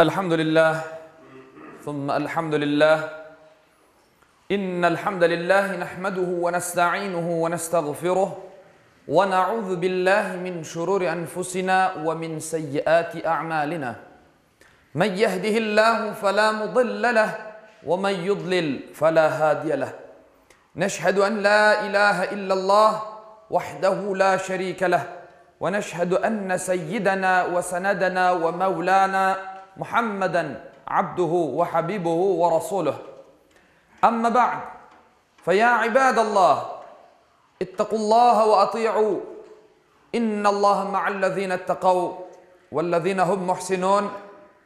الحمد لله ثم الحمد لله إن الحمد لله نحمده ونستعينه ونستغفره ونعوذ بالله من شرور أنفسنا ومن سيئات أعمالنا من يهده الله فلا مضل له ومن يضلل فلا هادي له نشهد أن لا إله إلا الله وحده لا شريك له ونشهد أن سيدنا وسندنا ومولانا محمدا عبده وحبيبه ورسوله أما بعد فيا عباد الله اتقوا الله وأطيعوا إن الله مع الذين اتقوا والذين هم محسنون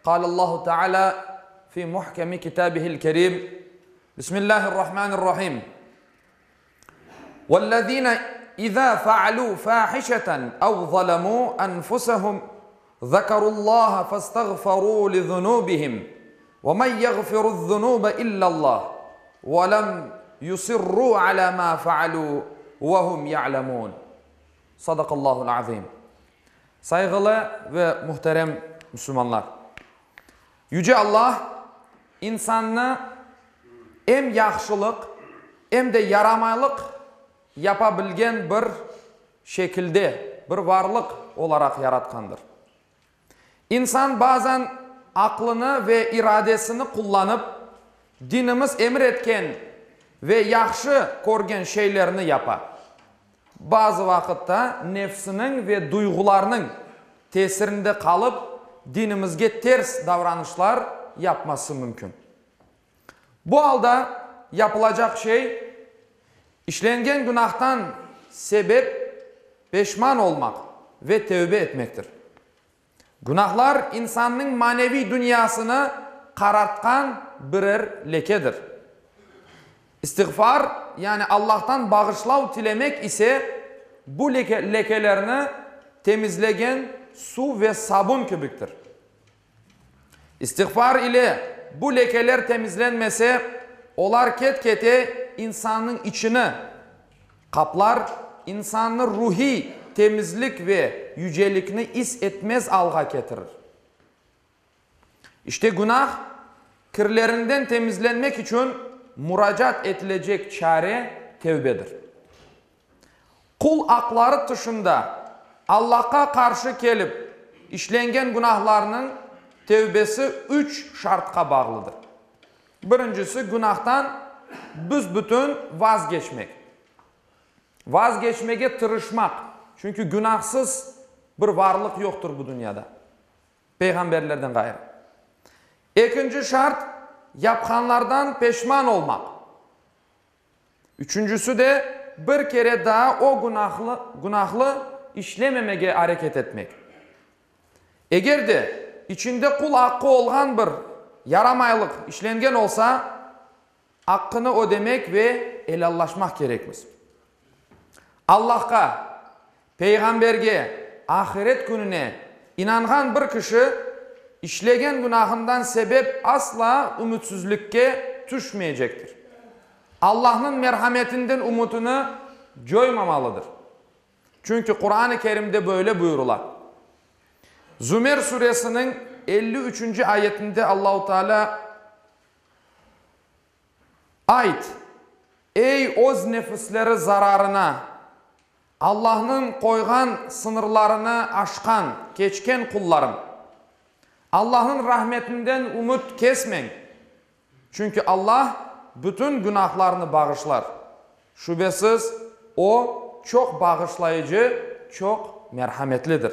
قال الله تعالى في محكم كتابه الكريم بسم الله الرحمن الرحيم والذين إذا فعلوا فاحشة أو ظلموا أنفسهم ذكروا الله فاستغفروا لذنوبهم ومن يغفر الذنوب إلا الله ولم يصروا على ما فعلوا وهم يعلمون صدق الله العظيم Sayğılı ve muhterem musulmanlar! Yüce Allah insannı em yahşılıq, em de yaramaylıq yapa bilgen bir şekilde, bir varlıq olaraq yaratqandır. İnsan bazen aqlını ve iradesini qullanıp, dinimiz emir etken ve yahşı körgen şeylerni yapa. Bazı vaqıtta nefsiniñ ve duyğularnıñ tesirinde qalıp, dinimizge ters davranışlar yapması mümkün. Bu alda yapılacaq şey, işlengen günahtan sebep peşman olmaq ve tevbe etmektir. Günahlar insannıñ maneviy dünyasını qarartqan birer lekedir. İstiğfar, yani Allahtan bağışlav tilemek ise bu lekelerni temizlegen suv ve sabun kibiktir. İstiğfar ile bu lekeler temizlenmese, olar ket-kete insannıñ içini qaplar, insannı ruhiy temizlik ve yücelikni is etmez alğa ketirir. İşte günah kirlerinden temizlenmek içün muracaat etilecek çare tevbedir. Qul aqları tışında Allahqa qarşı kelip işlengen günahlarnıñ tevbesi üç şartqa bağlıdır. Birincisi, günahtan büs-bütün vazgeçmek. Vazgeçmege tırışmaq, çünki günahsız bir varlıq yoqtır bu dünyada, peyğamberlerden ğayrı. Ekinci şart, yapqanlardan peşman olmaq. Üçüncisi de, bir kere daa o günahlı, günahlı işlememege areket etmek. Eger de içinde qul aqqı olğan bir yaramaylıq işlengen olsa, aqqını ödemek ve elâllaşmaq kerekmiz. Allahqa, Peyğamberge, ahiret kününe inanğan bir kişi işlegen günahından sebep asla ümütsizlikke tüşmeycektir. Allahnıñ merhametinden ümütini coymamalıdır. Çünki Quran-ı Kerimde böyle buyurıla, Zümer suresiniñ elli üçünci ayetinde Allahu Teala, Ayt, Ey öz nefisleri zararına, Allahnıñ qoyğan sıñırlarını aşqan, keçken qullarım! Allahnıñ rahmetinden ümüt kesmeñ, çünki Allah bütün günahlarnı bağışlar. Şübesiz, O, çoq bağışlayıcı, çoq merhametlidir.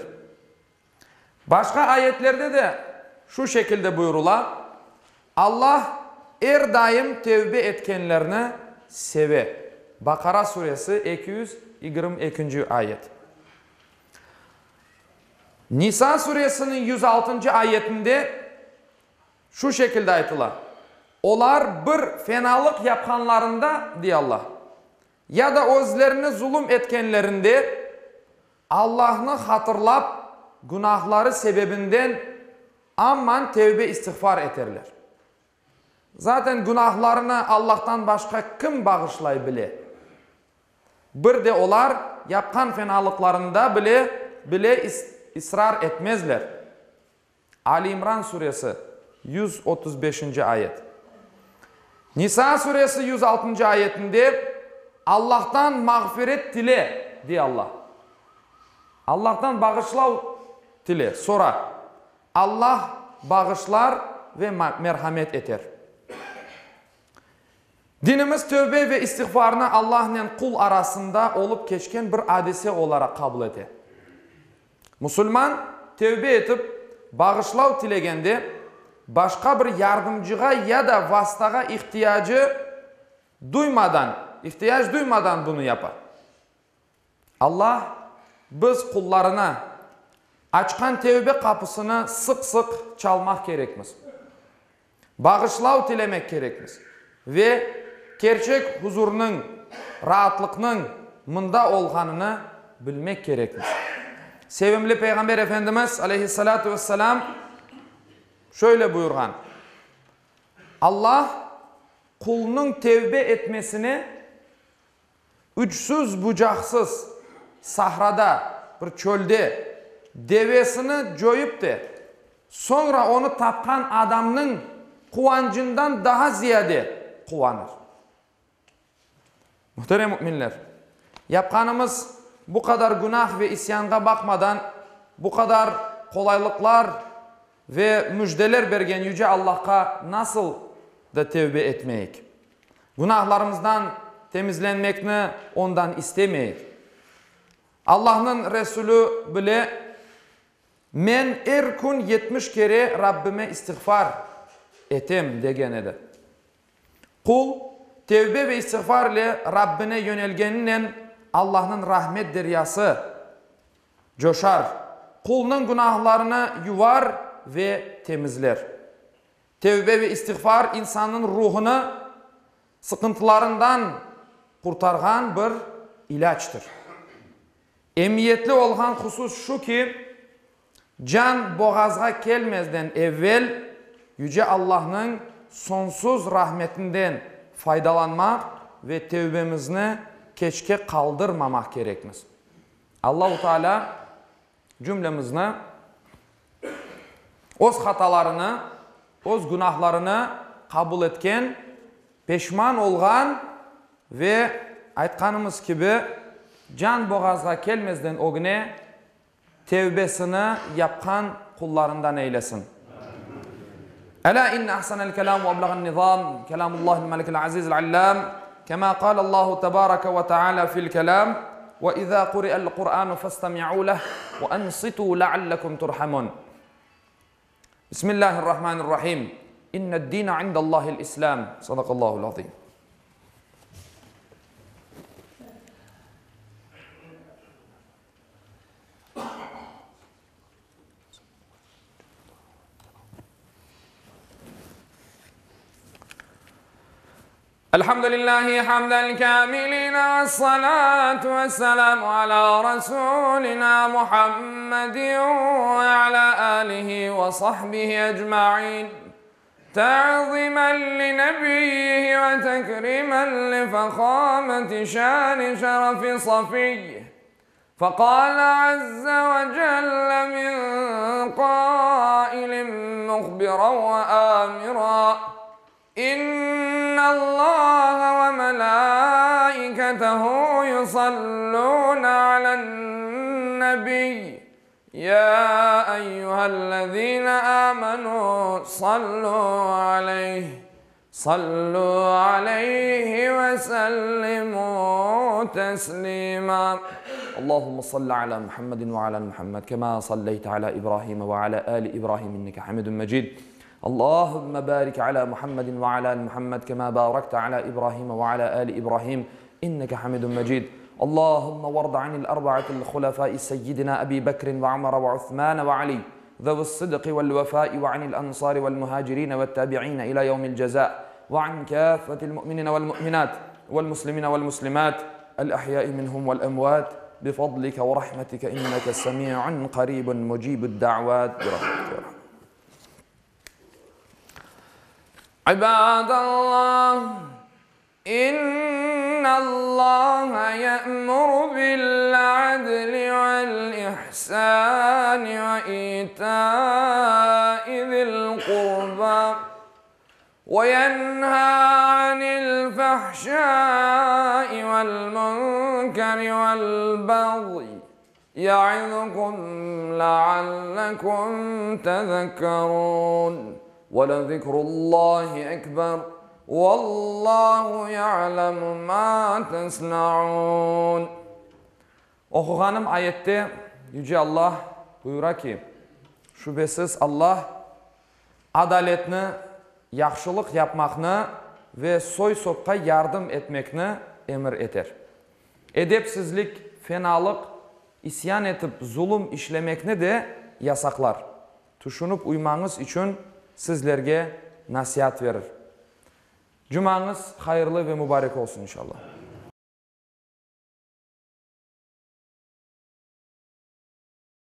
Başqa ayetlerde de şu şekilde buyurıla, Allah er daim tevbe etkenlerni seve, Baqara suresi, 222-nci ayet. Nisa suresiniñ 106-ncı ayetinde şu şekilde aytıla, Olar bir fenalıq yapqanlarında, dey Allah, ya da özlerine zulum etkenlerinde, Allahnı hatırlap, günahları sebebinden aman tevbe-istiğfar eterler. Zaten günahlarını Allahtan başqa kim bağışlay bile? Bir de olar yapqan fenalıqlarında bile bile israr etmezler. Ali İmran suresi. 135-nci ayet. Nisa suresi 106-ncı ayetinde Allahtan mağfiret tile, dey Allah. Allahtan bağışlav tile, sora. Allah bağışlar ve merhamet eter. Dinimiz tövbe ve istiğfarnı Allahnen qul arasında olıp keçken bir adise olaraq qabul ete. Musulman tövbe etip, bağışlav tilegende, başqa bir yardımcığa ya da vastağa ihtiyacı duymadan, ihtiyac duymadan bunı yapa. Allah biz qullarına açqan tevbe qapısını sıq-sıq çalmaq kerekmiz. Bağışlav tilemek kerekmiz ve kerçek huzurnıñ, raatlıqnıñ mında olğanını bilmek kerekmiz. Sevimli Peyğamber Efendimiz, aleyhissalâtu vesselâm, şöyle buyurğan, Allah qulnıñ tevbe etmesine Ucsuz-bucaqsız sahrada, bir çölde, devesini coyıp de, soñra onı tapqan adamnıñ quvançından daha ziyade quvanır. Muhterem müminler! Yapqanımız bu qadar günah ve isyanğa baqmadan, bu qadar qolaylıqlar ve müjdeler bergen Yüce Allahqa nasıl da tevbe etmeyik? Günahlarımızdan temizlenmekni Ondan istemeyik? Allahnıñ Resulü bile, Men er kün 70 kere Rabbime istiğfar etem, degen edi. Qul, tevbe ve istiğfar ile Rabbine yönelgeninen Allahnıñ rahmet deryası coşar, qulnıñ günahlarını yuvar ve temizler. Tevbe ve istiğfar insannıñ ruhunı sıqıntılarından qurtarğan bir ilâctır. Emiyetli olğan husus şu ki, can boğazğa kelmezden evvel Yüce Allahnıñ soñsuz rahmetinden faydalanmaq ve tevbemizni keçke qaldırmamaq kerekmiz. Allahu Teala cümlemizni öz hatalarını, öz günahlarını qabul etken, peşman olğan ve, aytqanımız kibi, can boğazğa kelmezden ögüne tevbesini yapqan qullarından eylesin. Elâ inne ahsenel kelâm ve eblağen nizâm, kelâmullâhil melikil azîzil allâm, kemâ kâlellâhu tebâreke ve teâlâ fil kelâm, ve izâ kuri'el Kur'ânu festemi'û leh ve ensitû leallekum turhamûn. Bismillâhirrahmânirrahîm. İnned-dîne indellâhil İslâm. Sadakallâhul azîm. Elhamdülillahi hamdel kâmilîne vessalâtu vesselâmu alâ rasûlinâ Muhammedin ve alâ âlihi ve sahbihi ecmaîn. Ta'zimen li nebiyyihi ve tekrimen li fehâmeti şâni şerefi safiyyih. Fekâle azze ve celle min kâilin muhbiran ve âmira, İnnallâhe ve melâiketehu yusallûne alen-nebiy, yâ eyyühellezîne âmenû sallû aleyh, Sallu aleyhi ve sellimu teslima. Allahümme salli ala Muhammedin ve ala Muhammed kema salleyte ala İbrahim ve ala ali İbrahim inneke hamidun mecid. Allahümme barik ala Muhammedin ve ala Muhammed kema barakte ala İbrahim ve ala ali İbrahim inneke hamidun mecid. Allahümme varda anil arba'atil hulefai seyyidina Ebi Bekrin ve Ömer ve Osman ve Ali. ذوي الصدق والوفاء وعن الأنصار والمهاجرين والتابعين إلى يوم الجزاء وعن كافة المؤمنين والمؤمنات والمسلمين والمسلمات الأحياء منهم والأموات بفضلك ورحمتك إنك سميع قريب مجيب الدعوات برحمتك يا رب عباد الله إن الله يأمر بالعدل والإحسان وإيتاء ذي القربى. Ve-yenhâ anil-fahşâi vel-münkeri vel-bağy, ya'izukum leallekum tezekkerûn. Ve-lezikrullâhi ekber, vallâhu ya'lemu mâ tesna'ûn. Oquğanım ayette Yüce Allah buyura ki, Şübesiz Allah adaletni, yahşılıq yapmaqnı ve soy-sopqa yardım etmekni emir eter. Edepsizlik, fenalıq, isyan etip zulum işlemekni de yasaqlar. Tüşünip uymañız içün sizlerge nasiat verir. Cumañız hayırlı ve mubarek olsun, inşallah.